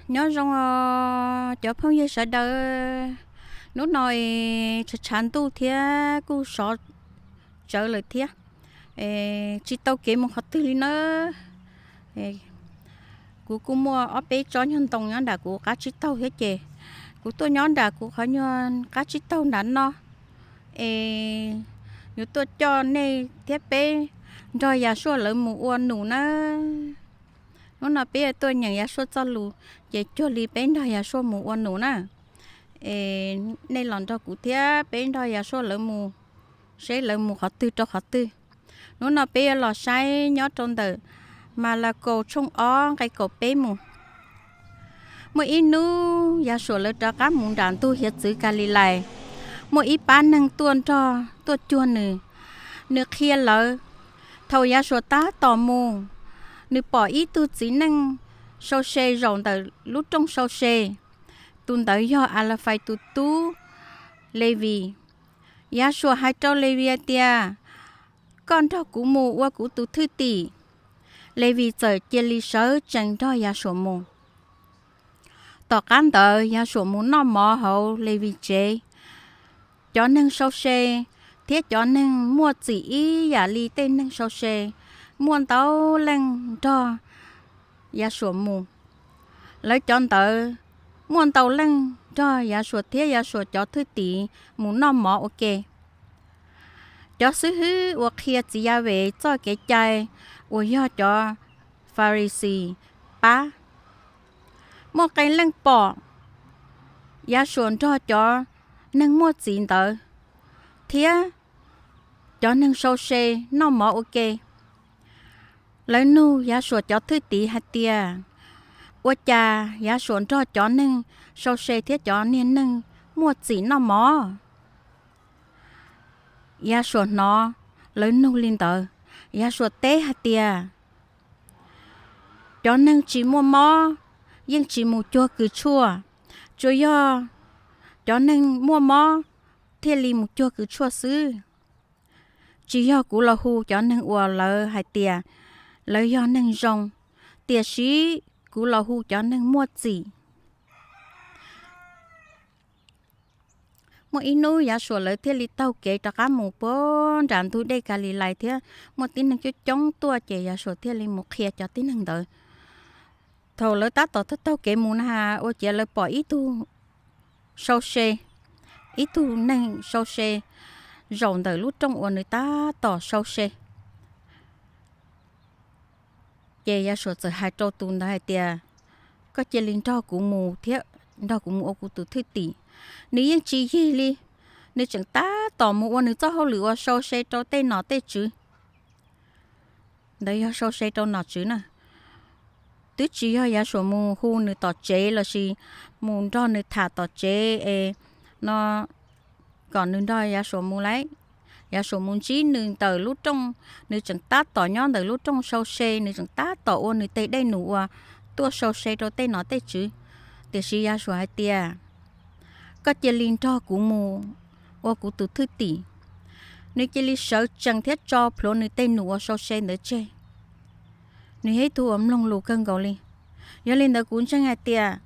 Nyob zoo cov phooj ywg sawv daws, hnub no tshav tshav ntuj thiab kuj sov tsawv lawm thiab, tsis tau kev mus qhov twg li nawb. Kuv kuj muaj ob peb tsob nyuag ntoo nyob nram kuv qab tsib taug thiab ces kuv tuaj nyob nram kuv qhov nyuag qab tsib taug nram no es yuav tuaj coj nej thiab peb nrog Yav Suaj lawv mus ua num nawb. Hnub no peb yuav tuaj nyeem Yav Suaj txoj lus ces cuag li peb nrog Yav Suaj mus ua num na. Es nej los nrog kuv thiab peb nrog Yav Suaj lawv mus, seb lawv mus qhov twg rau qhov twg. Hnub no peb yuav los saib nyob rau ntawm Malakaus tshooj ob nqe kaum peb mus. Muaj ib hnub Yav Suaj lawv rov qab mus nram ntug hiav txwv Kalilais, muaj ib pab neeg tuaj nrog tuaj cuag nws. Nws qhia lawv, thaum Yav Suaj tab tom mus, nws pom ib tug txiv neej sau se zaum ntawm lub rooj sau se. Tus ntawd yog Alafais tus tub Levis. Yav Suaj hais rau Levis tias, koj nrog kuv mus ua kuv tus thwj tim. Levis txawm cia li sawv tsees nrog Yav Suaj mus. Tom qab ntawd Yav Suaj mus noj mov hauv Levis tsev. Cov neeg sau se thiab cov neeg muaj txim ib yam li tej neeg sau se muaj ntau leej nrog Yav Suaj mus. Lawv cov ntawd muaj ntau leej nrog Yav Suaj thiab Yav Suaj cov thwj tim mus noj mov ua ke. Cov xib hwb uas qhia txiv Yaves txoj kev cai uas yog cov Falixis pab. Muaj qee leej pom Yav Suaj nrog cov neeg muaj txim ntawd thiab cov neeg sau se noj mov ua ke. Lawv nug Yav Suaj cov thwj tim hais tias, ua cas Yav Suaj nrog cov neeg sau se thiab cov niag neeg muaj txim noj mov? Yav Suaj hnov lawv nug li ntawd, Yav Suaj teb hais tias, cov neeg tsis muaj mob yeej tsis mus cuag kws tshuaj, tsuas yog cov neeg muaj mob thiaj li mus cuag kws tshuaj xwb. Tsis yog kuv los hu cov neeg uas lawv hais tias lawv yog neeg zoo, tiam sis kuv los hu cov neeg muaj txim. Muaj ib hnub Yav Suaj lawv thiaj li taug kev rov qab mus puag nram ntug dej Kalilais thiab muaj tib neeg coob coob tuaj ces Yav Suaj thiaj li mus qhia cov tib neeg ntawd. Thaum lawv tab tom taug taug kev mus na, ua ciav lawv pom ib tug sau se, ib tug neeg sau se zaum ntawm lub rooj uas nws tab tom sau se. Ces Yav Suaj txawm hais rau tus ntawd hais tias, koj cia li nrog kuv mus thiab nrog kuv mus ua kuv tus thwj tim. Nws yeej tsis yig li, nws tseem tab tom mus ua nws txoj hauj lwm uas sau se rau tej nom tej tswv. Ntawd yog sau se rau nom tswv na. Twb tsis yog Yav Suaj mus hu nws tom tsev lossis mus nrog nws tham tom tsev es no kom nws nrog Yav Suaj mus lauj. Yav Suaj mus ntsib nws ntawm lub rooj, nws tseem tab tom nyob ntawm lub rooj sau se, nws tseem tab tom ua nws tej dej num uas tuaj sau se rau tej nom tej tswv. Tiam sis Yav Suaj hais tias, koj cia li nrog kuv mus ua kuv tus thwj tim. Nws cia li sawv tsees thiab tso plhuav nws tej num uas sau se ntawd tseg. Nws yog ib tug uas mloog lus kawg nkaus li. Yog li ntawd kuv ntseeg hais tias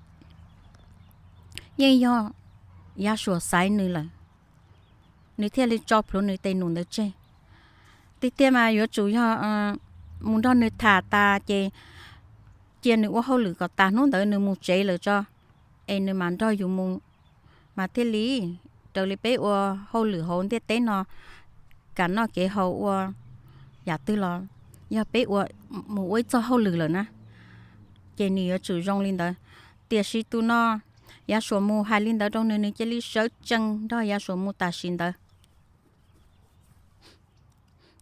yeej yog Yav Suaj xaiv nws lawm, nws thiaj li tso plhuav nws tej num ntawd tseg. Tiag tiag mas yuav tsum yog mus nrog nws tham tas ces cia nws ua hauj lwm kom tas hnub ntawd nws mus tsev lawm tso, es nws mam nrog yus mus mas thiaj li, raws li peb ua hauj lwm hauv ntiaj teb no, kev noj kev haus ua yam twg los yog peb ua, mus ua ib txoj hauj lwm lawm na, ces nws yuav tsum zoo li ntawd. Tiam sis tus no, Yav Suaj mus hais li ntawd rau nws, nws cia li sawv tsees nrog Yav Suaj mus tam sim ntawd.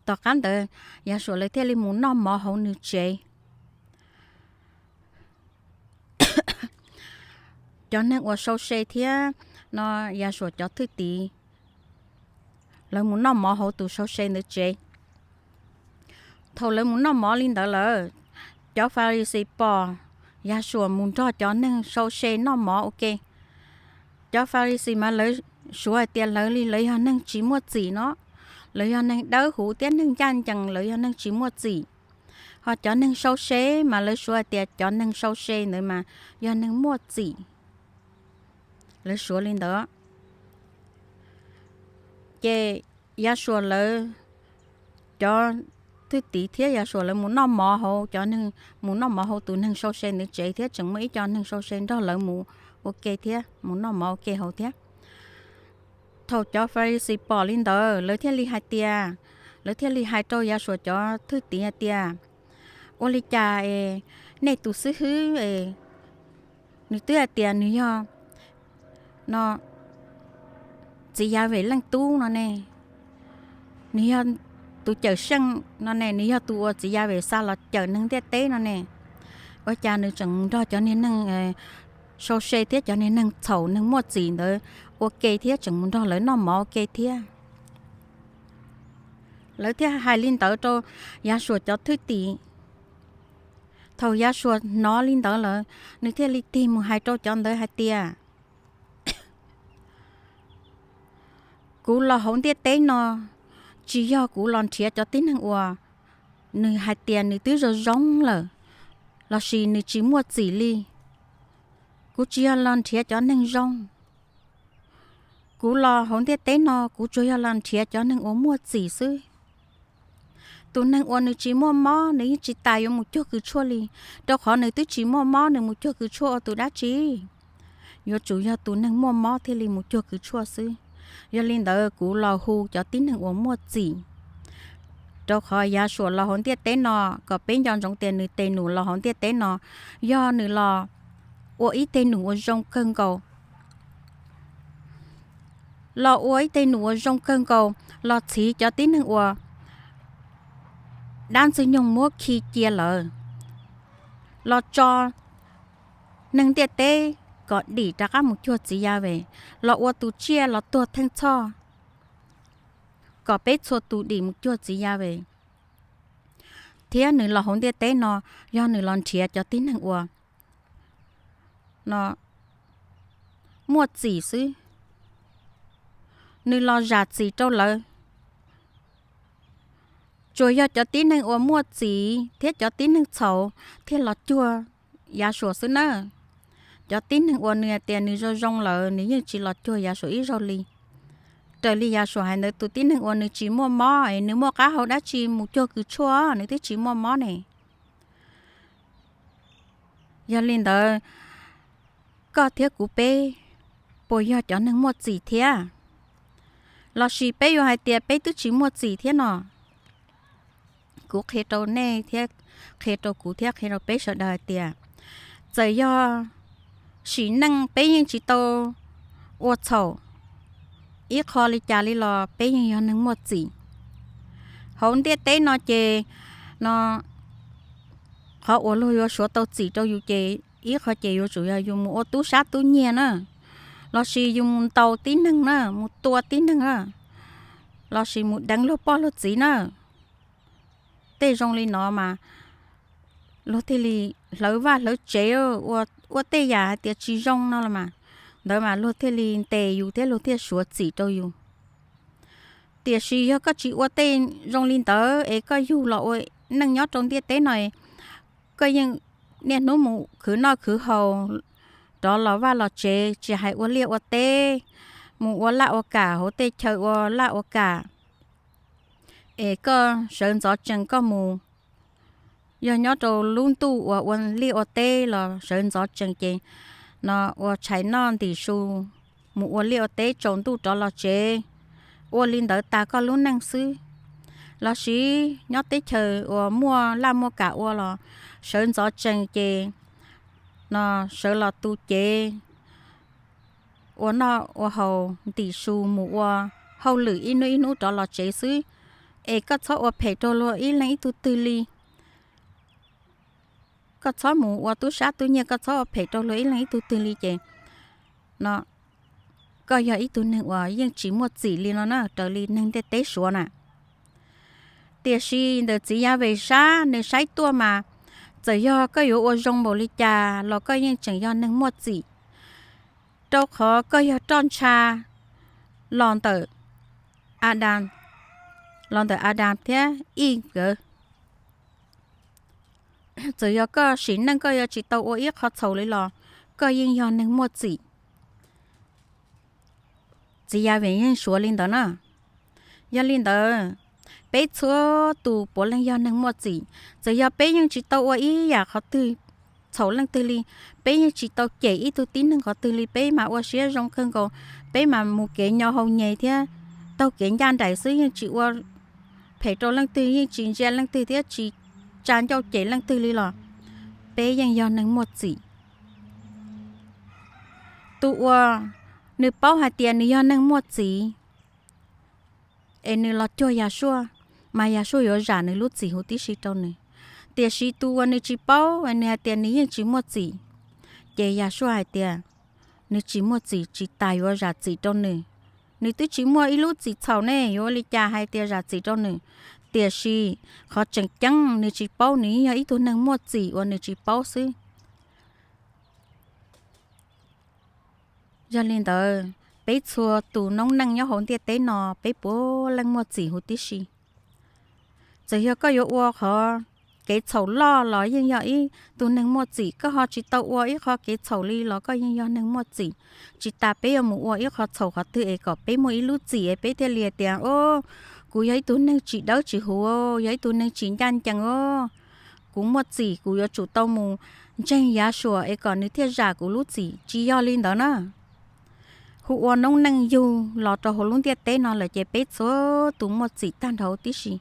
Tom qab ntawd Yav Suaj lawv thiaj li mus noj mov hauv nws tsev. Cov neeg uas sau se thiab no Yav Suaj cov thwj tim, lawv mus noj mov hauv tus sau se ntawd tsev. Thaum lawv mus noj mov li ntawd lawm, cov Falixis pom Yav Suaj mus nrog cov neeg sau se noj mov ua ke. Cov Falixis mas lawv suav hais tias lawv li lawv yog neeg tsis muaj txim no, lawv yog neeg dawb huv thiab neeg ncaj ncees, lawv yog neeg tsis muaj txim. Ho cov neeg sau se mas lawv suav hais tias cov neeg sau se ntawd mas yog neeg muaj txim, lawv suav li ntawd. Ces Yasuas lawv cov thwj tim thiab Yasuas lawv mus noj mov hauv cov, mus noj mov hauv tus neeg sau se ntawd tsev thiab tseem muaj ib co neeg sau se nrog lawv mus ua ke thiab, mus noj mov ua ke hauv thiab. Thaum cov Falixis pom li ntawd lawv thiaj li hais tias, lawv thiaj li hais rau Yasuas cov thwj tim hais tias, ua li cas es nej tus xib hwb es nws twb hais tias nws yog no txiv Yaves leej tub no ne, nws yog tus cawm seej no ne, nws yog tus uas txiv Yaves xa los cawm neeg ntiaj teb no ne, ua cas nws tseem mus nrog cov niag neeg sau se thiab cov niag neeg txhaum neeg muaj txim ntawd ua ke thiab tseem mus nrog lawv noj mov ua ke thiab? Lawv thiaj hais li ntawd rau Yasuas cov thwj tim. Thaum Yasuas hnov li ntawd lawm, nws thiaj li tig mus hais rau cov ntawd hais tias, kuv los hauv ntiaj teb no tsis yog kuv los nrhiav cov tib neeg uas nws hais tias nws twb zoo zoo lawm lossis nws tsis muaj txim li. Kuv tsis yog los nrhiav cov neeg zoo. Kuv los hauv ntiaj teb no kuv tsuas yog los nrhiav cov neeg uas muaj txim xwb. Tus neeg uas nws tsis muaj mob nws yeej tsis tas yuav mus cuag kws tshuaj li, rau qhov nws twb tsis muaj mob nws mus cuag kws tshuaj ua tus dab tsi? Yuav tsum yog tus neeg muaj mob thiaj li mus cuag kws tshuaj xwb. Yog li ntawd kuv los hu cov tib neeg uas muaj txim. Rau qhov Yasuas los hauv ntiaj teb no, kom peb nco ntsoov tias nws tes num los hauv ntiaj teb no yog nws los ua ib teg num uas zoo kawg nkaus, los ua ib teg num uas zoo kawg nkaus los txhiv cov tib neeg uas dab ntxwg nyoog muab khi cia lawm, los tso neeg ntiaj teb kom dim rov qab mus cuag txiv Yaves, los ua tus tsiaj los tuag theej txhoj kom peb txhua tus dim mus cuag txiv Yaves. Thiab nws los hauv ntiaj teb no yog nws los nrhiav cov tib neeg uas muaj txim xwb. Nws los zam txim rau lawv. Tsuas yog cov tib neeg uas muaj txim thiab cov tib neeg txhaum thiaj los cuag Yasuas xwb na. Cov tib neeg uas nws hais tias nws zoo zoo lawm nws yeej tsis los cuag Yasuas ib zaug li. Raws li Yasuas hais ntawd, tus tib neeg uas nws tsis muaj mob es nws muaj qab hau dab tsi mus cuag kws tshuaj, nws twb tsis muaj mob ne. Yog li ntawd, koj thiab kuv peb puas yog cov neeg muaj txim thiab? Lossis peb yuav hais tias peb twb tsis muaj txim thiab no? Kuv qhia rau nej thiab qhia rau kuv thiab qhia rau peb sawv daws hais tias, txawm yog sim neej peb yeej tsis tau ua txhaum ib qho li cas li los peb yeej yog neeg muaj txim. Hauv ntiaj teb no ces no qhov uas luag yuav suav tau txim rau yus ces ib qho ces yuav tsum yog yus mus ua tub sab tub nyiag na, lossis yus mus ntaus tib neeg na, mus tua tib neeg na, lossis mus deev luag poj luag txiv na. Tej zoo li no mas luag thiaj li hlawv vaj hlawv tsev, ua tej yam hais tias tsis zoo no los mas, ntawd mas luag thiaj li ntes yus thiab luag thiaj suav txim rau yus. Tiam sis yog koj tsis ua tej zoo li ntawd es koj yug los ua neej nyob rau ntiaj teb no, koj yeej niaj hnub mus khwv noj khwv haus, rov los vaj los tsev, tsis hais ua liaj ua teb, mus ua laj ua kam hauv tej chaw ua laj ua kam, es koj sawv ntxov tsees koj mus, yog nyob rau lub ntuj uas ua liaj ua teb los sawv ntxov tsees ces no ua tshais noj ntim su, mus ua liaj ua teb tsaus ntuj rov los tsev, ua li ntawd tas koj lub neej xwb. Lossis nyob teb chaws uas muaj laj muaj kam ua los sawv ntxov tsees ces no sawv los tu cev, ua noj ua haus ntim su mus ua hauj lwm ib hnub ib hnub rov los tsev xwb, es koj txhob ua phem rau luag ib leeg ib tug twg li. Koj txhob mus ua tub sab tub nyiag, koj txhob ua phem rau luag ib leeg ib tug twg li ces no koj yog ib tug neeg uas yeej tsis muaj txim li no na, raws li neeg ntiaj teb suav na. Tiam sis ntawm txiv Yaves sab nws saib tuaj mas, txawm yog koj yuav ua zoo npaum li cas los koj yeej tseem yog neeg muaj txim, rau qhov koj yog roj ntsha los ntawm Adas, los ntawm Adas thiab Ib nkawd. Txawm yog koj sim neej koj yuav tsis tau ua ib qho txhaum li los koj yeej yog neeg muaj txim. Txiv Yaves yeej suav li ntawd na. Yog li ntawd, peb txhua tus puav leej yog neeg muaj txim. Txawm yog peb yeej tsis tau ua ib yam qhov twg txhaum leej twg li, peb yeej tsis tau cem ib tug tib neeg qhov twg li, peb mas ua siab zoo kawg nkaus, peb mas mus kev nyo hau nyem thiab taug kev ncaj nraim xwb, yeej tsis ua phem rau leej twg, yeej tsis ntsia leej twg thiab tsis tsa ncauj cem leej twg li los peb yeej yog neeg muaj txim. Tus uas nws paub hais tias nws yog neeg muaj txim es nws los cuag Yasuaj, mas Yasuaj yuav zam nws lub txim huv tib si rau nws. Tiam sis tus uas nws tsis paub, nws hais tias nws yeej tsis muaj txim, ces Yasuaj hais tias nws tsis muaj txim tsis tas yuav zam txim rau nws. Nws twb tsis muaj ib lub txim txhaum ne, yuav ua li cas hais tias zam txim rau nws? Tiam sis qhov tseem ceeb nws tsis paub, nws yeej yog ib tug neeg muaj txim uas nws tsis paub xwb. Yog li ntawd, peb txhua tus noob neej nyob hauv ntiaj teb no, peb puav leej muaj txim huv tib si. Txawm yog koj yuav ua qhov kev txhaum loj los yeej yog ib tug neeg muaj txim, koj ho tsis tau ua ib qho kev txhaum li los koj yeej yog neeg muaj txim. Tsis tas peb yuav mus ua ib qho txhaum qhov twg es kom peb muaj ib lub txim es peb thiaj li tias, o, kuv yog ib tug neeg tsis dawb tsis huv, yog ib tug neeg tsis ncaj ncees os, kuv muaj txim kuv yuav tsum tau mus ntseeg Yasuas es kom nws thiaj zam kuv lub txim. Tsis yog li ntawd na. Hu ua noob neej yug los rau hauv lub ntiaj teb no lawm ces peb txhua tus muaj txim tag nrho huv tib si.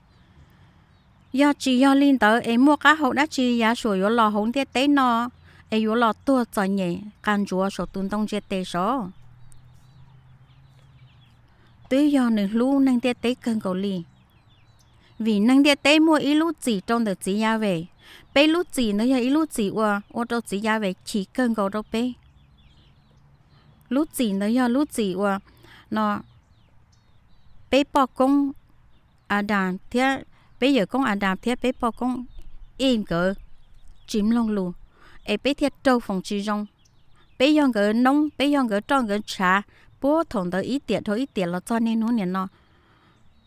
Yog tsis yog li ntawd es muaj qab hau dab tsi Yasuas yuav los hauv ntiaj teb no es yuav los tuag txom nyem qas ntsuav saum tus ntoo ntsia tes sav? Twb yog nws hlub neeg ntiaj teb kawg nkaus li. Vim neeg ntiaj teb muaj ib lub txim rau ntawm txiv Yaves, peb lub txim ntawd yog ib lub txim uas ua rau txiv Yaves chim kawg nkaus rau peb. Lub txim ntawd yog lub txim uas no peb poj koob Adas thiab, peb yawm koob Adas thiab peb poj koob Ib nkawd tsis mloog lus, es peb thiaj raug foom tsis zoo. Peb yog nkawd noob, peb yog nkawd roj nkawd ntshav, puag thaum ntawd ib tiam dhau ib tiam los txog niaj hnub niam no,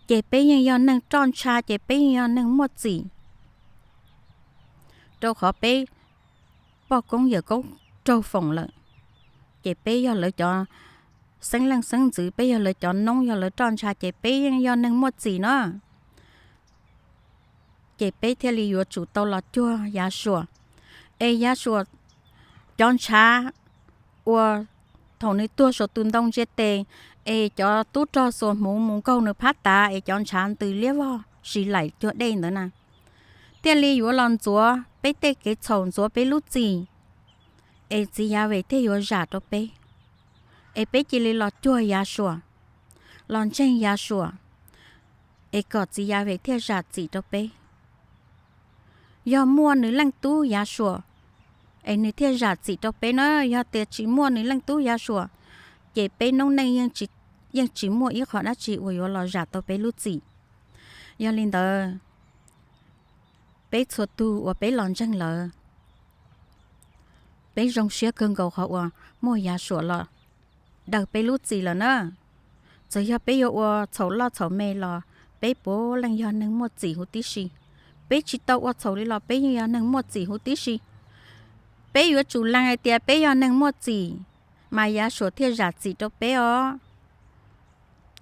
ces peb yeej yog neeg roj ntsha, ces peb yeej yog neeg muaj txim. Rau qhov peb poj koob yawm koob raug foom lawm, ces peb yog lawv cov xeeb leej xeeb ntxwv, peb yog lawv cov noob, yog lawv roj ntsha, ces peb yeej yog neeg muaj txim na. Ces peb thiaj li yuav tsum tau los cuag Yasuas. Es Yasuas cov ntshav uas thaum nws tuag saum tus ntoo ntsia tes, es cov tub rog xuas hmuv mus nkaug nws phab tav es cov ntshav ntws liab vog si laim cuag dej ntawd na, thiaj li yuav los ntxuav peb tej kev txhaum, ntxuav peb lub txim, es txiv Yaves thiaj yuav zam rau peb. Es peb cia li los cuag Yasuas, los ntseeg Yasuas, es kom txiv Yaves thiaj zam txim rau peb. Yog muaj nws leej tub Yasuas, es nws thiaj zam txim rau peb na. Yog tias tsis muaj nws leej tub Yasuas, ces peb noob neej yeej tsis muaj ib qho dab tsi uas yuav los zam tau peb lub txim. Yog li ntawd, peb txhua tug uas peb los ntseeg lawm, peb zoo siab kawg nkaus qhov uas muaj Yasuas los daws peb lub txim lawm na. Txawm yog peb yuav ua txhaum loj txhaum me los peb puav leej yog neeg muaj txim huv tib si. Peb tsis tau ua txhaum li los peb yeej yog neeg muaj txim huv tib si. Peb yuav tsum lees hais tias peb yog neeg muaj txim, mas Yasuas thiaj zam txim rau peb os.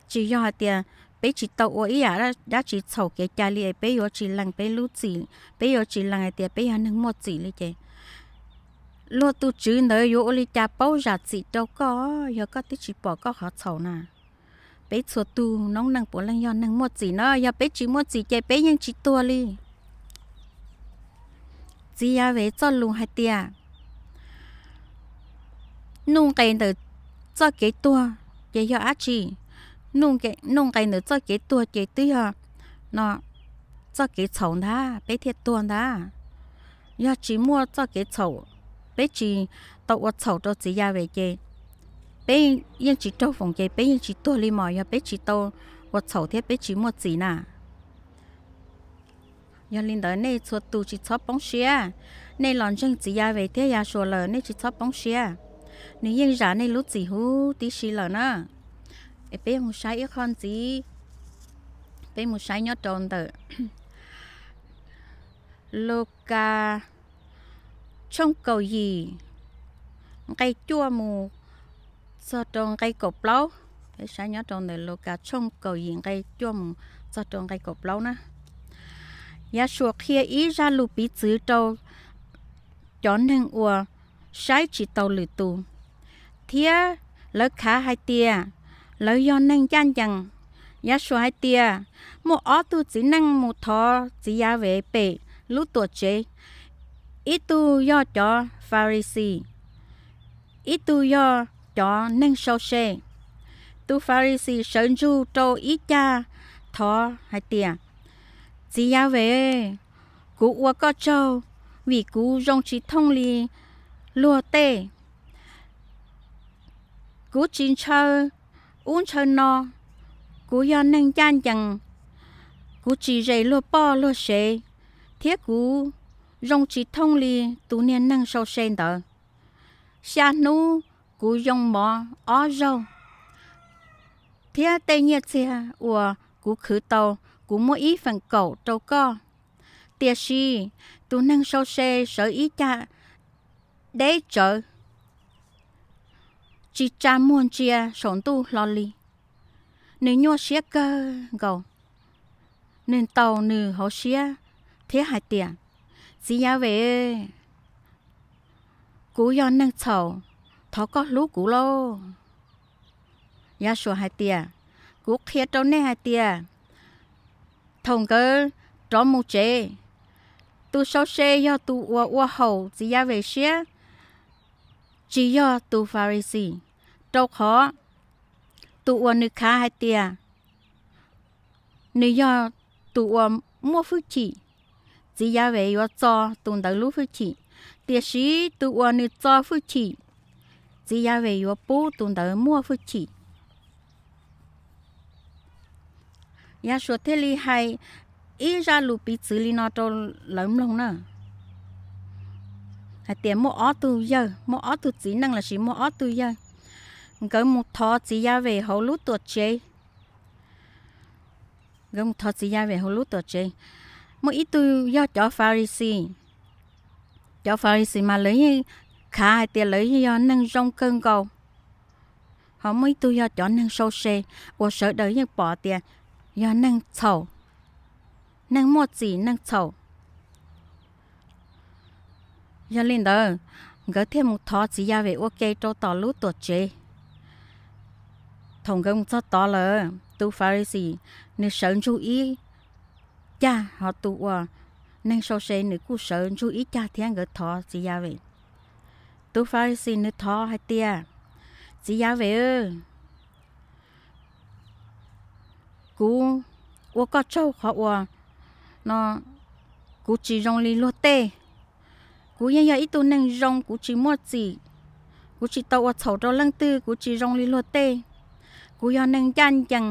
Tsis yog hais tias peb tsis tau ua ib yam dab tsi txhaum kev cai li es peb yuav tsis lees peb lub txim, peb yuav tsis lees hais tias peb yog neeg muaj txim li ces luag tus tswv ntawd yuav ua li cas paub zam txim rau koj, yog koj twb tsis pom koj qhov txhaum na. Peb txhua tus noob neej puav leej yog neeg muaj txim na, yog peb tsis muaj txim ces peb yeej tsis tuag li. Txiv Yaves txoj lus hais tias, nuj nqes ntawm txoj kev tuag ces yog dab tsi? Nuj nqes ntawm txoj kev tuag ces twb yog no txoj kev txhaum ntag peb thiaj tuag ntag. Yog tsis muaj txoj kev txhaum, peb tsis tau ua txhaum rau txiv Yaves ces peb yeej tsis raug foom ces peb yeej tsis tuag li mas, yog peb tsis tau ua txhaum thiab peb tsis muaj txim na. Yog li ntawd nej txhua tus tsis txhob poob siab, nej los ntseeg txiv Yaves thiab Yasuas lawm nej tsis txhob poob siab, nws yeej zam nej lub txim huv tib si lawm na. Es peb mus saib ib qho ntxiv, peb mus saib nyob rau ntawm Lukas tshooj kaum yim nqe cuaj mus txog rau nqe kaum plaub. Peb saib nyob rau ntawm Lukas tshooj kaum yim nqe cuaj mus txog rau nqe kaum plaub na. Yahshua qhia ib zaj lus piv txwv rau cov neeg uas saib tsis taus lwm tus, thiab lawv khav hais tias lawv yog neeg ncaj ncees. Yahshua hais tias muaj ob tug txiv neej mus thov txiv Yahweh pem lub tuam tsev, ib tug yog cov Farisees, ib tug yog cov neeg sau se. Tus Farisees sawv ntsug rau ib cag thov hais tias, Txiv Yahweh, kuv ua koj tsaug vim kuv zoo tsis thooj li luag tej. Kuv tsis ntshaw ub ntshaw no, kuv yog neeg ncaj ncees, kuv tsis zes luag poj luag sev, thiab kuv zoo tsis thooj li tus niag neeg sau se ntawd. Xya hnub kuv yoo mov ob zaug, thiab tej nyiaj txiag uas kuv khwv tau, kuv muab ib feem kaum rau koj. Tiam sis tus neeg sau se sawv ib cag deb tsawv, tsis tsa muag ntsia saum ntuj hlo li. Nws nyuaj siab kawg nkaus, nws ntaus nws hauv siab thiab hais tias, Txiv Yahweh, kuv yog neeg txhaum, thov koj hlub kuv lauj. Yahshua hais tias, Kuv qhia rau nej hais tias, thaum nkawd rov mus tsev, tus sau se yog tus uas ua haum txiv Yahweh siab, tsis yog tus Farisees, rau qhov tus uas nws khav hais tias nws yog tus uas muaj hwj chim, txiv Yahweh yuav txo tus ntawd lub hwj chim, tiam sis tus uas nws txo hwj chim, txiv Yahweh yuav pub tus ntawd muaj hwj chim. Yahshua thiaj li hais ib zaj lus piv txwv li no rau lawv mloog na, hais tias muaj ob tug yawg, muaj ob tug txiv neej lossis muaj ob tug yawg, nkawd mus thov txiv Yahweh hauv lub tuam tsev. Nkawd mus thov txiv Yahweh hauv lub tuam tsev. Muaj ib tug yog cov Farisees, cov Farisees mas lawv yeej khav hais tias lawv yeej yog neeg zoo kawg nkaus, ho muaj ib tug yog cov neeg sau se uas sawv daws yeej pom tias yog neeg txhaum, neeg muaj txim, neeg txhaum. Yog li ntawd, nkawd thiaj mus thov txiv Yahweh ua ke rau tom lub tuam tsev. Thaum nkawd mus txog tod lawm, tus Farisees nws sawv ntsug ib cag, ho tus uas neeg sau se nws kuj sawv ntsug ib cag thiab nkawd thov txiv Yahweh. Tus Farisees nws thov hais tias, Txiv Yahweh, kuv ua koj tsaug qhov uas no kuv tsis zoo li luag tej. Kuv yeej yog ib tug neeg zoo, kuv tsis muaj txim, kuv tsis tau ua txhaum rau leej twg, kuv tsis zoo li luag tej. Kuv yog neeg ncaj ncees.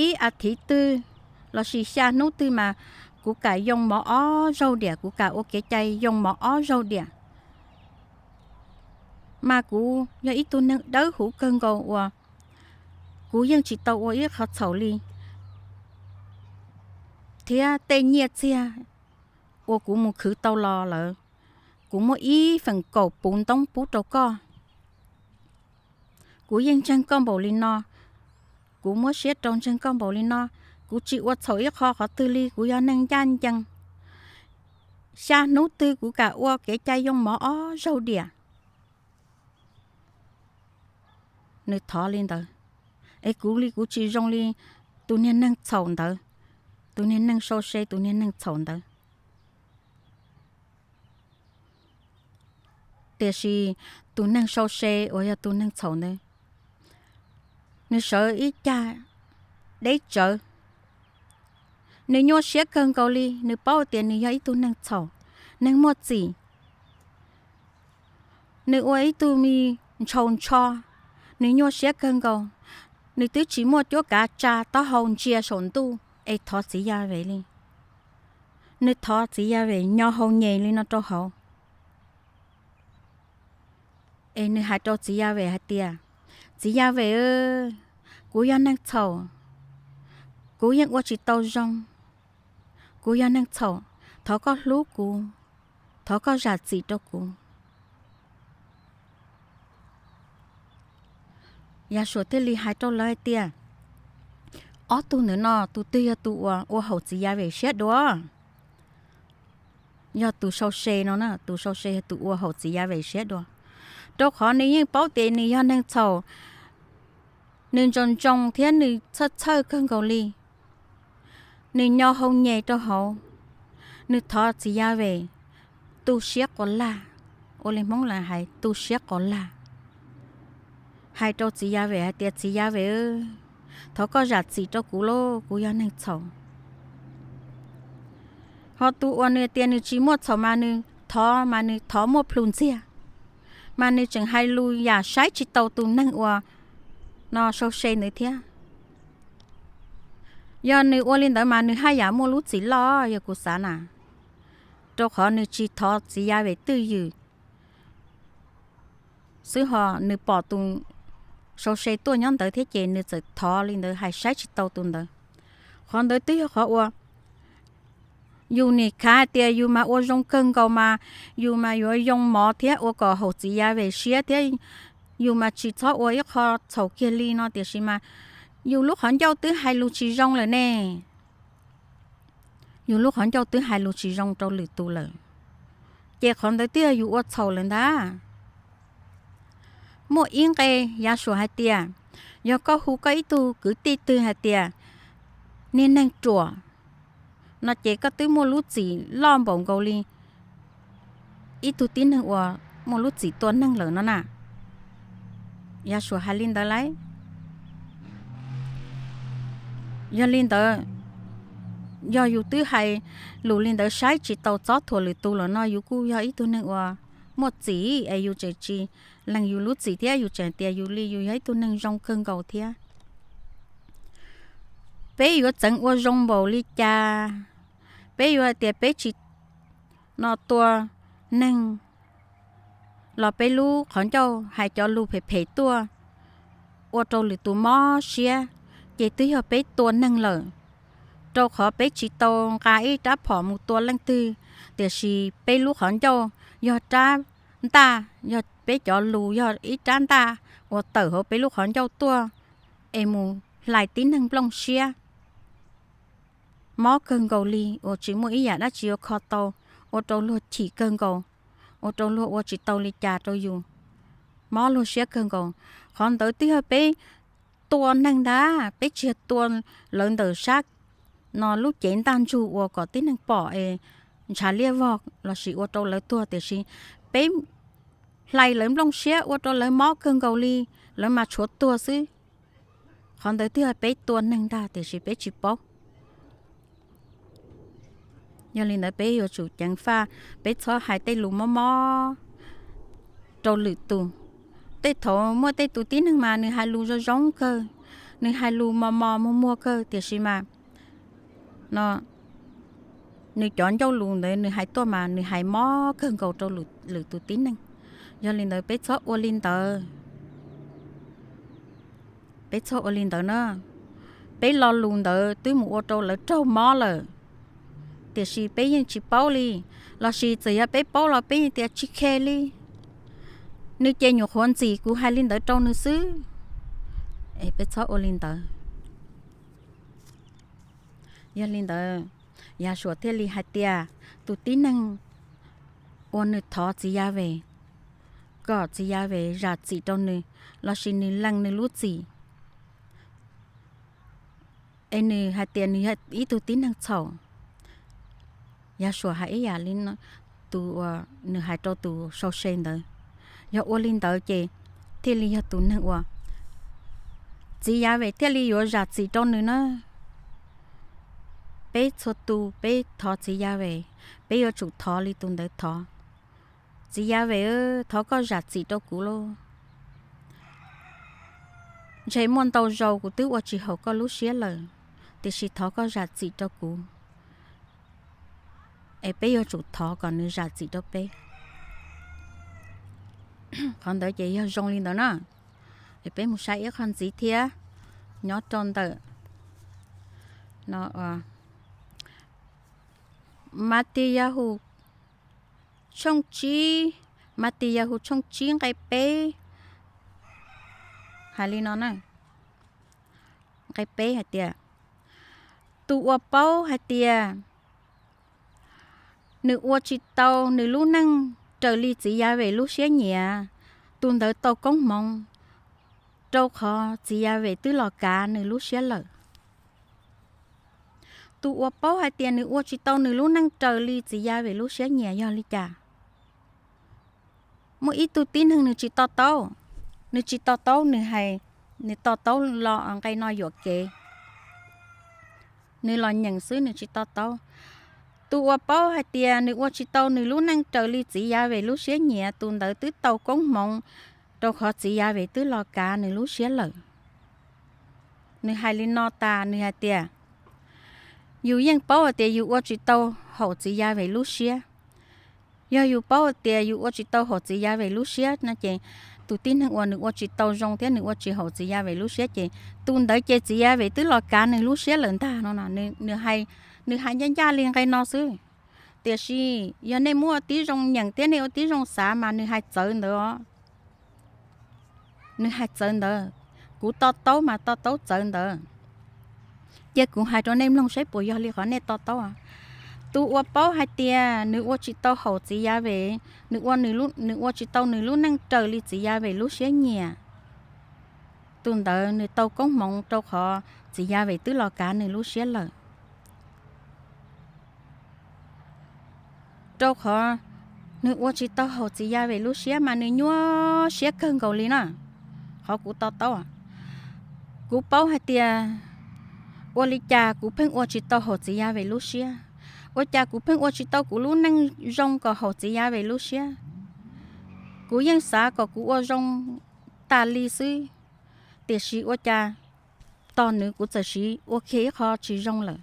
Ib as thiv twg lossis xya hnub twg mas kuv kam yoo mov ob zaug diam, kuv kam ua kev cai yoo mov ob zaug diam. Mas kuv yog ib tug neeg dawb huv kawg nkaus uas kuv yeej tsis tau ua ib qhov txhaum li, thiab tej nyiaj txiag uas kuv mus khwv tau los lawm, kuv muab ib feem kaum puv ntoob pub rau koj. Kuv yeej ntseeg koj npaum li no, kuv muab siab rau ntseeg koj npaum li no, kuv tsis ua txhaum ib qho qhov twg li, kuv yog neeg ncaj ncees. Xya hnub twg kuv kam ua kev cai yoo mov ob zaug diam. Nws thov li ntawd, es kuv li kuv tsis zoo li tus niag neeg txhaum ntawd, tus niag neeg sau se, tus niag neeg txhaum ntawd. Tiam sis tus neeg sau se uas yog tus neeg txhaum ntawd, nws sawv ib cag deb tsawv. Nws nyuaj siab kawg nkaus li, nws paub tias nws yog ib tug neeg txhaum, neeg muaj txim. Nws ua ib tug me ntshaus ntsho, nws nyuaj siab kawg nkaus. Nws twb tsis muaj cuab kav tsa taub hau ntsia saum ntuj es thov txiv Yahweh li. Nws thov txiv Yahweh nyo hau nyem li no rau hauv. Es nws hais rau txiv Yahweh hais tias, Txiv Yahweh, kuv yog neeg txhaum, kuv yeej ua tsis tau zoo. Kuv yog neeg txhaum, Thov koj hlub kuv, thov koj zam txim rau kuv. Yasuas thiaj li hais rau lawv hais tias, ob tug ntawm no tus twg yog tus uas ua haum txiv Yaves siab dua? Yog tus sau se no na, tus sau se yog tus ua haum txiv Yaves siab dua. Rau qhov nws yeej paub tias nws yog neeg txhaum, nws ntsoos ntsoos thiab nws txhawj txhawj kawg nkaus li. Nws nyo hau nyem rau hauv, nws thov txiv Yaves tu siab quas lag, ua li Hmoob lawv hais tu siab quas lag, hais rau txiv Yaves hais tias, txiv Yaves, thov koj zam txim rau kuv lauj, kuv yog neeg txhaum. Ho tus uas nws tias nws tsis muaj txhaum mas nws thov mas nws thov muaj plhus ntxiag, mas nws tseem hais lus yam saib tsis taus tus neeg uas no sau se ntawd thiab. Yog nws ua li ntawd mas nws haj yam muaj lub txim loj, yog kuv xav na, rau qhov nws tsis thov txiv Yaves twj ywm xwb ho nws pom tus sau se tuaj nyob ntawd thiab ces nws txawm thov li ntawd, hais saib tsis tau tus ntawd. Qhov ntawd twb yog qhov uas yus nim khav hais tias yus mas ua zoo kawg nkaus mas yus mas yuav yoo mov thiab ua kom haum txiv Yaves siab thiab, yus mas tsis txhob ua ib qho txhaum kiag li no, tiam sis mas yus lub qhov ncauj twb hais lus tsis zoo lawm ne. Yus lub qhov ncauj twb hais lus tsis zoo rau lwm tus lawm, ces qhov ntawd twb yog yus ua txhaum lawm ntag. Muaj ib nqe Yasuas hais tias, yog koj hu koj ib tug kwv tij twg hais tias niag neeg ruam no ces koj twb muaj lub txim loj npaum nkaus li ib tug tib neeg uas muaj lub txim tua neeg lawm no na. Yasuas hais li ntawd lauj. Yog li ntawd, yog yus twb hais lus li ntawd saib tsis taus txob thuam lwm tus lawm no yus kuj yog ib tug neeg uas muaj txim es yus tseem tsis lees yus lub txim thiab yus tseem tias yus li yus yog ib tug neeg zoo kawg nkaus thiab. Peb yuav txeev ua zoo npaum li cas? Peb yuav hais tias peb tsis no tua neeg los peb lub qhov ncauj hais cov lus phem phem tuaj ua rau lwm tus mob siab, ces twb yog peb tua neeg lawm. Rau qhov peb tsis tau nqa ib rab phom mus tua leej twg, tiam sis peb lub qhov ncauj yog rab ntaj, yog peb cov lus yog ib rab ntaj uas tawm hauv peb lub qhov ncauj tuaj es mus hlais tib neeg nplooj siab, mob kawg nkaus li uas tsis muaj ib yam dab tsi yuav kho tau, ua rau luag chim kawg nkaus, ua rau luag ua tsis tau li cas rau yus, mob luag siab kawg nkaus. Qhov ntawd twb yog peb tua neeg ntag, peb tsis yog tua lawv ntawm sab no lub cev ntaj ntsug uas kom tib neeg pom es ntshav liaj vog lossis ua rau lawv tuag, tiam sis peb hlais lawv nplooj siab ua rau lawv mob kawg nkaus li, lawv mas tshuav tuag xwb. Qhov ntawd twb yog peb tua neeg ntag tiam sis peb tsis paub. Yog li ntawd peb yuav tsum ceev faj, peb txhob hais tej lus mob mob rau lwm tus. Tej thaum muaj tej tus tib neeg mas nws hais lus zoo zoo kawg, nws hais lus mos mos muag muag kawg, tiam sis mas no nws cov ncauj lus ntawd nws hais tuaj mas nws hais mob kawg nkaus rau lwm tus tib neeg. Yog li ntawd peb txhob ua li ntawd. Peb txhob ua li ntawd na. Peb lo lus ntawd twb mus ua rau lawv raug mob lawm, tiam sis peb yeej tsis paub li, lossis txawm yog peb paub los peb yeej tias tsis khe li. Nws ces nyuam qhuav ntxim kuv hais li ntawd rau nws xwb. Es peb txhob ua li ntawd. Yog li ntawd, Yasuas thiaj li hais tias tus tib neeg uas nws thov txiv Yaves kom txiv Yaves zam txim rau nws, lossis nws lees nws lub txim, es nws hais tias nws yog ib tug tib neeg txhaum. Yasuas hais ib yam li tus uas nws hais rau tus sau se ntawd. Yog ua li ntawd ces thiaj li yog tus neeg uas txiv Yaves thiaj li yuav zam txim rau nws na. Peb txhua tus peb thov txiv Yaves, peb yuav tsum thov li tus ntawd thov. Txiv Yaves, thov koj zam txim rau kuv lauj. Ntshe muaj ntau zaus kuv twb ua tsis haum koj lub siab lawm, tiam sis thov koj zam txim rau kuv. Es peb yuav tsum thov kom nws zam txim rau peb. Qhov ntawd ces yog zoo li ntawd na. Es peb mus saib ib qho ntxiv thiab, nyob rau ntawm no, Matiyahu tshooj tsib, Matiyahu tshooj tsib nqe peb hais li no na, nqe peb hais tias, tus uas paub hais tias nws ua tsis tau nws lub neej raws li txiv Yahweh lub siab nyiam, tus ntawd tau koob hmoov, rau qhov txiv Yahweh twb los kav nws lub siab lawm. Tus uas paub hais tias nws ua tsis tau nws lub neej raws li txiv Yahweh lub siab nyiam yog li cas? Muaj ib tug tib neeg nws tsis to taub, nws tsis to taub, nws hais, nws to taub los nqe no yuam kev, nws los nyeem xwb nws tsis to taub. Tus uas paub hais tias nws ua tsis tau nws lub neej raws li txiv Yahweh lub siab nyiam, tus ntawd twb tau koob hmoov, rau qhov txiv Yahweh twb los kav nws lub siab lawm. Nws hais li no tas, nws hais tias, yus yeej paub hais tias yus ua tsis tau haum txiv Yahweh lub siab. Yog yus paub hais tias yus ua tsis tau haum txiv Yahweh lub siab no ces tus tib neeg uas nws ua tsis tau zoo thiab nws ua tsis haum txiv Yahweh lub siab ces tus ntawd ces txiv Yahweh twb los kav nws lub siab lawm ntag no. Nws hais ncaj ncaj li nqe no xwb. Tiam sis yog nej muaj tib zoo nyeem thiab nej ua tib zoo xav mas nws hais txawv ntawd os. Nws hais txawv ntawd, kuv to taub mas to taub txawv ntawd. Cia kuv hais rau nej mloog saib puas yog li qhov nej to taub. Tus uas paub hais tias nws ua tsis tau haum txiv Yahweh, nws ua, nws ua tsis tau nws lub neej raws li txiv Yahweh lub siab nyiam, tus ntawd nws tau koob hmoov rau qhov txiv Yahweh twb los kav nws lub siab lawm. Rau qhov nws ua tsis tau haum txiv Yahweh lub siab mas nws nyuaj siab kawg nkaus li na. Qhov kuv to taub, kuv paub hais tias ua li cas kuv pheej ua tsis tau haum txiv Yahweh lub siab, ua cas kuv pheej ua tsis tau kuv lub neej zoo kom haum txiv Yahweh lub siab. Kuv yeej xav kom kuv ua zoo tas li xwb, tiam sis ua cas tos nws kuv txawm siv ua kiag ib qho tsis zoo lawm.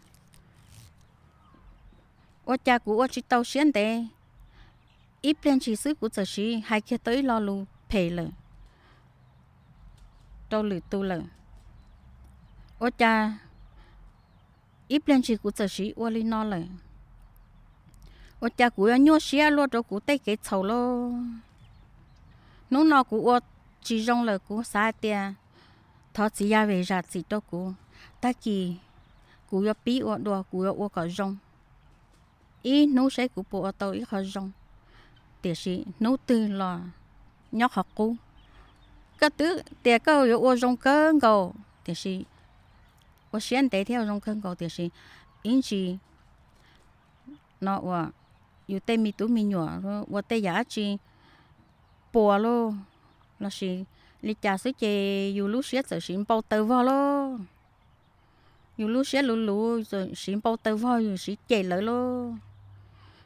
Ua cas kuv ua tsis tau siab ntev, ib pliag ntshis xwb kuv txawm siv hais kiag tau ib lo lus phem lawm rau lwm tus lawm. Ua cas ib pliag ntshis kuv txawm siv ua li no lawm. Ua cas kuv yuav nyuaj siab luaj rau kuv tej kev txhaum lauj? Hnub no kuv ua tsis zoo lawm, kuv xav hais tias thov txiv Yahweh zam txim rau kuv, tag kis kuv yuav pib ua dua, kuv yuav ua kom zoo. Ib hnub saib kuv puas ua tau ib qho zoo, tiam sis hnub twg los nyob qhov qub. Koj twb tias koj yuav ua zoo kawg nkaus tiam sis, ua siab ntev thiab ua zoo kawg nkaus tiam sis ib ntsis no uas yus tej me tub me nyuam ua tej yam dab tsi puas lauj, lossis li cas xwb ces yus lub siab txawm siv npau taws vog lauj. Yus lub siab luv luv, siv npau taws vog, yus siv cem lawv lauj.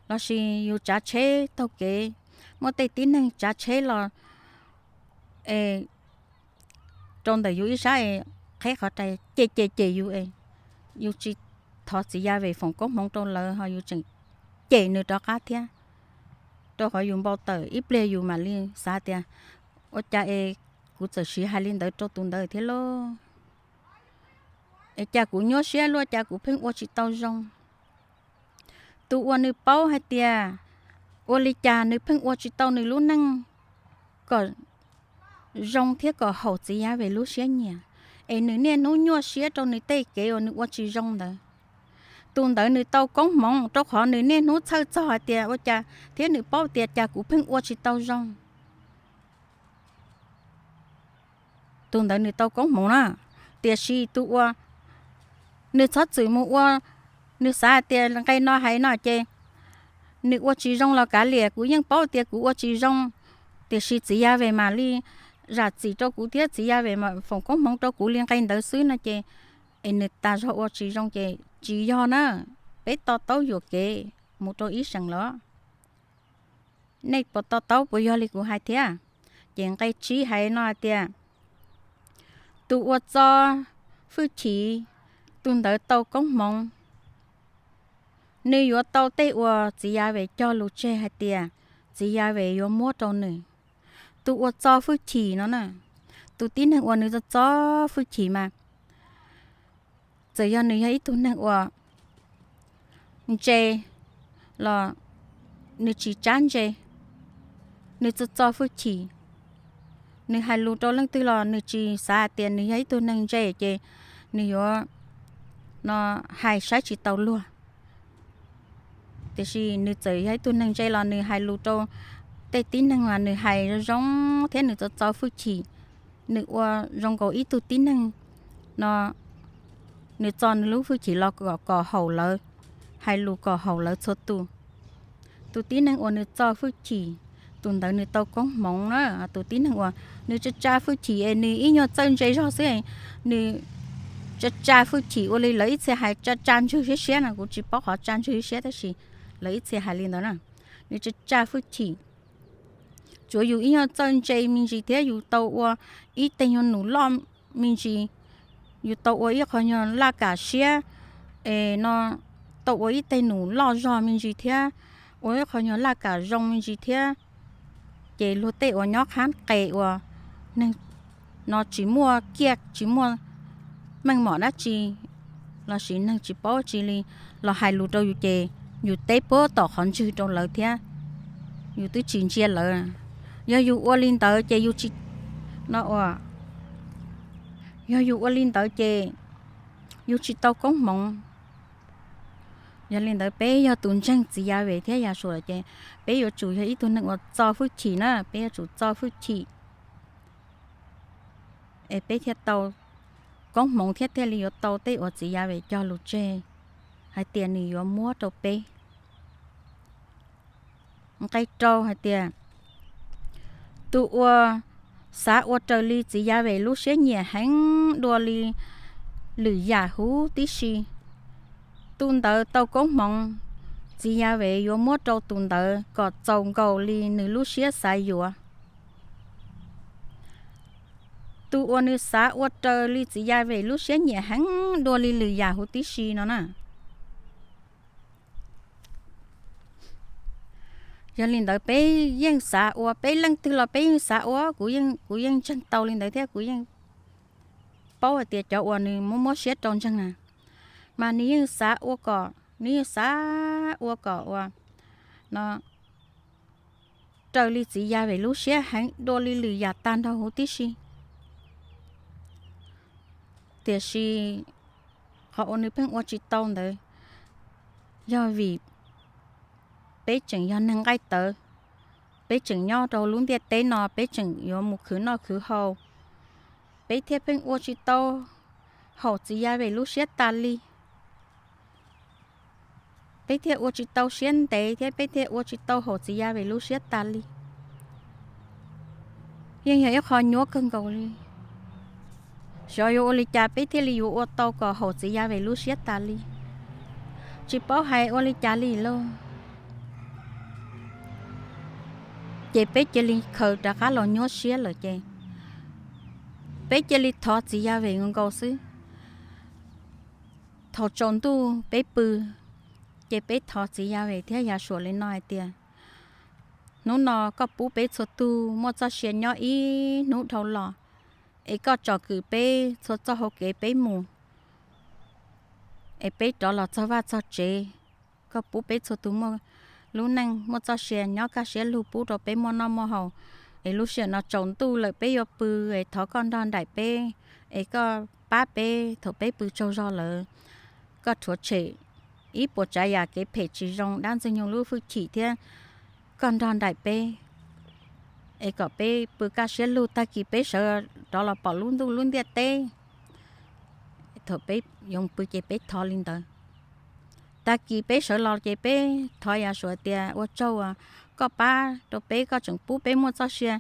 Lossis yus tsav tsheb taug kev, muaj tej tib neeg tsav tsheb los rau ntawm yus ib sab es qheb qhov rais cem cem cem yus es yus tsis thov txiv Yahweh foom koob hmoov rau lawv ho yus tseem cem nws rov qab thiab. Rau qhov yus npau taws ib pliag yus mam li xav tias ua cas es kuv txawm siv hais li ntawd rau tus ntawd thiab lauj. Es cas kuv nyuaj siab luaj, cas kuv pheej ua tsis tau zoo. Tus uas nws paub hais tias ua li cas nws pheej ua tsis tau nws lub neej kom zoo thiab kom haum txiv Yahweh lub siab nyiam, es nws niaj hnub nyuaj siab rau nws tej kev uas nws ua tsis zoo ntawd, tus ntawd nws tau koob hmoov rau qhov nws niaj hnub txhawj txog hais tias ua cas thiab nws paub tias cas kuv pheej ua tsis tau zoo. Tus ntawd nws tau koob hmoov na. Tiam sis tus uas nws txhob txwm mus ua, nws xav hais tias nqe no hais no ces nws ua tsis zoo los kav liam, kuv yeej paub tias kuv ua tsis zoo, tiam sis txiv Yahweh mam li zam txim rau kuv thiab txiv Yahweh mam foom koob hmoov rau kuv li nqe ntawd xwb no ces, es nws tas zog ua tsis zoo ces tsis yog na. Peb to taub yuam kev mus rau ib seem los. Nej puas to taub puas yog li kuv hais thiab? Ces nqe tsib hais no hais tias, tus uas txo hwj chim, tus ntawd tau koob hmoov. Nws yuav tau tej uas txiv Yahweh cog lus tseg hais tias txiv Yahweh yuav muab rau nws. Tus uas txo hwj chim no na, tus tib neeg uas nws txo hwj chim mas txawm yog nws yog ib tug neeg uas ntse, los nws tsis tsab ntse, nws txo txo hwj chim. Nws hais lus rau leej twg los nws tsis xav hais tias nws yog ib tug neeg ntse ces nws yuav no hais saib tsis taus luag. Tiam sis nws txawm yog ib tug neeg ntse los nws hais lus rau tej tib neeg mas nws hais zoo zoo thiab nws txo txo hwj chim. Nws ua zoo nkaus ib tug tib neeg no, nws txo nws lub hwj chim los kom haum lawv, hais lus kom haum lawv txhua tus. Tus tib neeg uas nws txo hwj chim, tus ntawd nws tau koob hmoov na. Tus tib neeg uas nws tsa tsa hwj chim es nws ib nyuag txawj ntse zog xwb, nws tsa tsa hwj chim ua li lawv ib txhia hais tsa tsa ntswg siab siab no, kuv tsis paub qhov tsa ntswg siab tab sis lawv ib txhia hais li ntawd na. Nws tsa tsa hwj chim, tsuav yus ib nyuag txawj ntse me ntsis thiab yus tau ua ib teg nyuag num loj me ntsis, yus tau ua ib qho nyuag laj kam siab, es no tau ua ib teg num loj zog me ntsis thiab, ua ib qho nyuag laj kam zoo me ntsis thiab, ces luag tej uas nyob qhab qes uas neeg no tsis muaj kiaj tsis muaj meej mom dab tsi lossis neeg tsis paub tsi li los hais lus rau yus ces yus teb puag tom qhov ntswg rau lawv thiab, yus twb tsis ntsia lawv. Yog yus ua li ntawd ces yus tsis, no ua, yog yus ua li ntawd ces yus tsis tau koob hmoov. Yog li ntawd peb yog tus ntseeg txiv Yas Vem thiab Yas Suam ces peb yuav tsum yog ib tug neeg uas txo hwj chim na, peb yuav tsum txo hwj chim es peb thiaj tau koob hmoov thiab thiaj li yuav tau tej uas txiv Yas Vem cog lus tseg hais tias nws yuav muab rau peb. Nqe rau hais tias, tus uas xav ua raws li txiv Yas Vem lub siab nyiam heev dua li lwm yam huv tib si, tus ntawd tau koob hmoov, txiv Yas Vem yuav muab rau tus ntawd kom txaus nkaus li nws lub siab xav yuav. Tus uas nws xav ua raws li txiv Yas Vem lub siab nyiam heev dua li lwm yam huv tib si no na. Yog li ntawd peb yeej xav ua, peb leej twg los peb yeej xav ua, kuv yeej ntseeg tau li ntawd thiab kuv yeej paub hais tias cov uas nws muab muab siab rau ntseeg na, mas nws yeej xav ua kom, nws yeej xav ua kom ua no raws li txiv Yas Vem lub siab heev dua li lwm yam tag nrho huv tib si. Tiam sis qhov uas nws pheej ua tsis tau ntawd yog vim peb tseem yog neeg nqaij tawv, peb tseem nyob rau lub ntiaj teb no peb tseem yuav mus khwv noj khwv haus, peb thiaj pheej ua tsis tau haum txiv Yas Vem lub siab tas li. Peb thiaj ua tsis tau siab ntev thiab peb thiaj ua tsis tau haum txiv Yas Vem lub siab tas li. Yeej yog ib qho nyuab kawg nkaus li. Xyov yuav ua li cas peb thiaj li yuav ua tau kom haum txiv Yas Vem lub siab tas li. Tsis paub hais ua li cas li lauj. Ces peb cia li khaws rov qab los nyuaj siab lawm ces peb cia li thov txiv Yas Vem nkaus xwb. Thaum tsaus ntuj peb pw, ces peb thov txiv Yas Vem thiab Yas Suam li no hais tias, hnub no koj pub peb txhua tug muaj txoj sia nyob ib hnub dhau los, es koj tsom kwm peb txhua txoj hau kev peb mus, es peb rov los txog vaj txog tsev. Koj pub peb txhua tug muaj lub neej muaj txoj sia nyob kaj siab lug pub rau peb muaj noj muaj haus, es lub sij hawm no tsaus ntuj lawm peb yuav pw, es thov koj nrog nraim peb, es koj pab peb thaum peb pw tsaug zog lawm. Koj rhuav tshem ib puas tsav yam kev phem tsis zoo dab Ntxwg Nyoog lub hwj chim thiab koj nrog nraim peb, es kom peb pw kaj siab lug tag kis peb sawv rov los pom lub ntuj lub ntiaj teb. Thaum peb yuav pw ces peb thov li ntawd. Tag kis peb sawv los ces peb thov Yas Suam tias ua tsaug uas koj pab rau peb, koj tseem pub peb muaj txoj sia,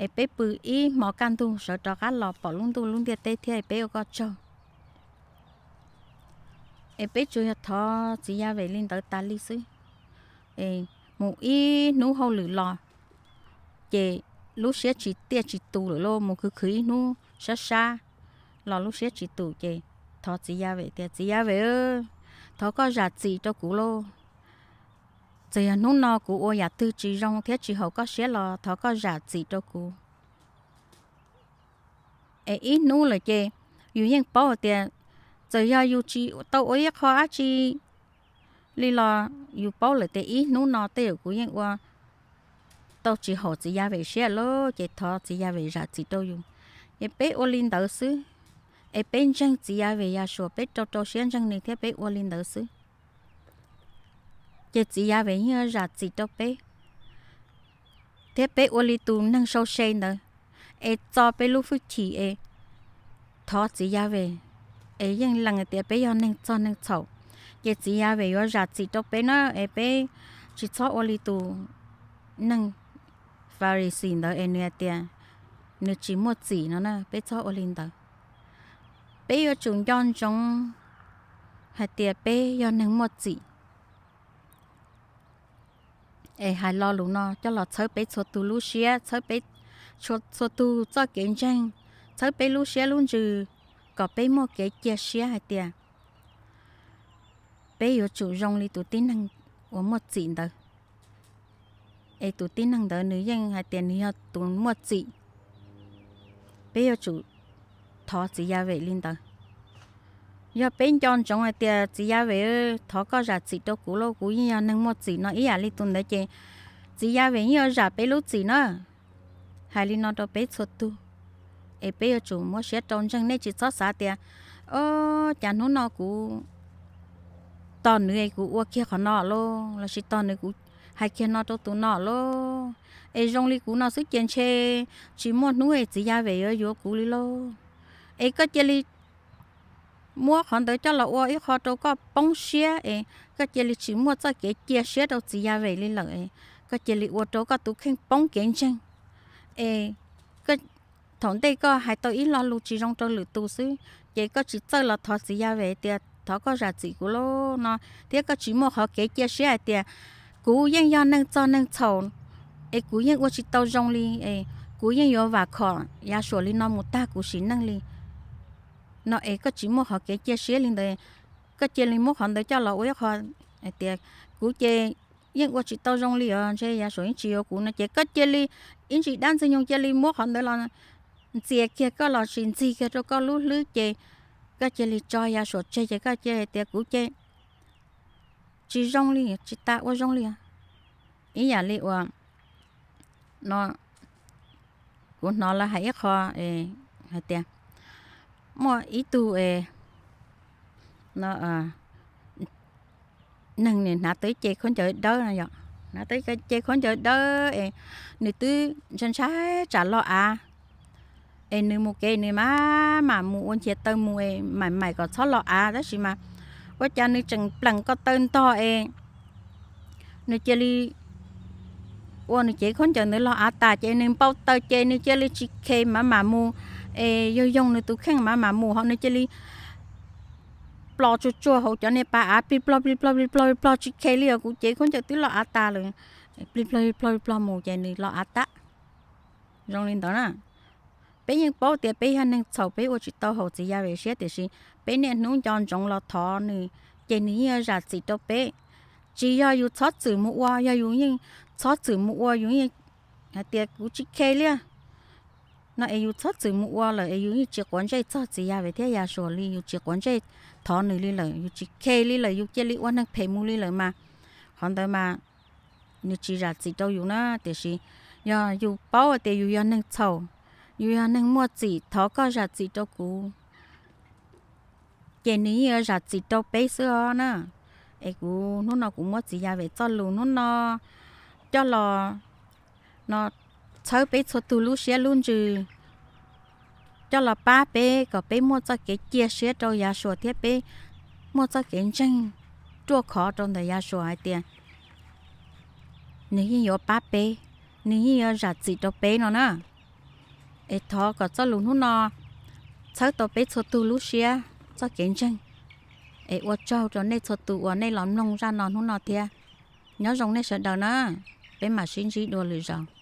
es peb pw ib hmo kaj ntug sawv rov qab los pom lub ntuj lub ntiaj teb thiab peb ua koj tsaug. Es peb tsuas yog thov txiv Yas Vem li ntawd tas li xwb. Es mus ib hnub hauj lwm los, ces lub siab tsis tiaj tsis tus lawm lauj, mus khwv khwv ib hnub sab sab los lub siab tsis tus ces thov txiv Yas Vem tias, txiv Yas Vem, thov koj zam txim rau kuv lauj. Txawm yog hnub no kuv ua yam twg tsis zoo thiab tsis haum koj siab los thov koj zam txim rau kuv. Es ib hnub lawm ces yus yeej paub hais tias txawm yog yus tsis tau ua ib qho dab tsi li los yus paub lawm tias ib hnub no tej zaum kuv yeej ua tau tsis haum txiv Yas Vem siab lawm, ces thov txiv Yas Vem zam txim rau yus. Es peb ua li ntawd xwb, es peb ntseeg txiv Yas Vem Yas Suas, peb rau rau siab ntseeg nws thiab peb ua li ntawd xwb, ces txiv Yas Vem yeej zam txim rau peb, thiab peb ua li tus neeg sau se ntawd, es txo peb lub hwj chim es thov txiv Yas Vem, es yeej lees tias peb yog neeg txog neeg txhaum, ces txiv Yas Vem yuav zam txim rau peb na, es peb tsis txhob ua li tus neeg Farisi ntawd es nws hais tias nws tsis muaj txim no na, peb txhob ua li ntawd. Peb yuav tsum nco ntsoov hais tias peb yog neeg muaj txim. Es hais lo lus no coj los txhawb peb txhua tus lub siab, txhawb peb txhua tus txoj kev ntseeg, txhawb peb lub siab lub ntsws, kom peb muaj kev cia siab hais tias peb yuav tsum zoo li tus tib neeg uas muaj txim ntawd. Es tus tib neeg ntawd nws yeej hais tias nws yog tus muaj txim, peb yuav tsum thov txiv Yas Vem li ntawd. Yog peb nco ntsoov hais tias txiv Yas Vem, thov koj zam txim rau kuv lauj, kuv yeej yog neeg muaj txim no ib yam li tus ntawd, ces txiv Yas Vem yeej yuav zam peb lub txim na. Hais li no rau peb txhua tus, es peb yuav tsum muab siab rau ntseeg. Nej tsis txhob xav tias, o, cas hnub no kuv tos nws es kuv ua kiag qhov no lauj, lossis tos nws kuv hais kiag no rau tus no lauj, es zoo li kuv no xwb ces ntshe tsis muaj hnub es txiv Yas Vem yuav yuav kuv li lauj. Es koj cia li muab qhov ntawd coj los ua ib qho rau koj poob siab, es koj cia li tsis muaj txoj kev cia siab rau txiv Yas Vem li lawm, koj cia li ua rau koj tus kheej poob kev ntseeg. Es thaum ntej koj hais tau ib lo lus tsis zoo rau lwm tus xwb, ces koj tsis txawj los thov txiv Yas Vem tias thov koj zam txim kuv lauj no, thiab koj tsis muaj qhov kev cia siab hais tias kuv yeej yog neeg txog neeg txhaum, es kuv yeej ua tsis tau zoo li, es kuv yeej yuav vam khom Yas Suas li no mus tag kuv sim neej li no, es koj tsis muaj qhov kev cia siab li ntawd, koj cia li muab qhov ntawd coj los ua ib qho hais tias kuv ces yeej ua tsis tau zoo li os, ntshe Yas Suas yeej tsis yuav kuv no, ces koj cia li ib ntsis dab ntxwg nyoog cia li muab qhov ntawd los ntxias kiag koj lossis ntxig kiag rau koj lub hlwb, ces koj cia li tso Yas Suas tseg, ces koj cia li tias kuv ces tsis zoo li, tsis tas ua zoo li. Ib yam li uas no, kuv hnov lawv hais ib qho hais tias muaj ib tug neeg nws hnav tau ib ce khaub ncaws dawb no, hnav tau ib ce khaub ncaws dawb es nws twb ntshai ntshai tsam los av, es nws mus kev nws mam mam mus ua nchiav taw mus es mam maim kom txhob los av, tab sis mas ua cas nws tseem pleem ko taw ntog es nws cia li ua nws cev khaub ncaws ntawd los av tas, ces nws npau taws ces nws cia li tsis khes mam mam mus, es yog yoog nws tus kheej mam mam mus ho nws cia li plo tsuag tsuag hauv cov niag pas av plig plog plig plog plig plog plig plog tsis khes li os, kuv cev khaub ncaws twb los av tas lawm, plig plog plig plog plig plog mus ces nws los av tag. Zoo li ntawd na, peb yeej paub tias peb yog neeg txhaum, peb ua tsis tau haum txiv Yas Vem siab, tiam sis peb niaj hnub nco ntsoov los thov nws, ces nws yeej yuav zam txim rau peb. Tsis yog yus txhob txwm mus ua, yog yus yeej txhob txwm mus ua, yus yeej hais tias kuv tsis khes li no es yus txhob txwm mus ua lawm es yus yeej tsis quav ntsej txog txiv Yas Vem thiab Yas Suas li, yus tsis quav ntsej thov nws li lawm, yus tsis khes li lawm, yus cia li ua neeg phem mus li lawm mas qhov ntawd mas nws tsis zam txim rau yus na. Tiam sis yog yus paub tias yus yog neeg txhaum, yus yog neeg muaj txim, thov koj zam txim rau kuv, ces nws yeej yuav zam txim rau peb xwb os na. Es kuv hnub no kuv muab txiv Yas Vem txoj lus hnub no coj los no txhawb peb txhua tus lub siab lub ntsws, coj los pab peb kom peb muaj txoj kev cia siab rau Yas Suas thiab peb muaj txoj kev ntseeg ruaj khov rau ntawm Yas Suas hais tias nws yeej yuav pab peb, nws yeej yuav zam txim rau peb no na. Es thov kom txoj lus hnub no txhawb tau peb txhua tus lub siab txoj kev ntseeg. Es ua tsaug rau nej txhua tus uas nej los mloog zaj no hnub no thiab. Nyob zoo nej sawv daws na, peb mam sib ntsib dua lwm zaus.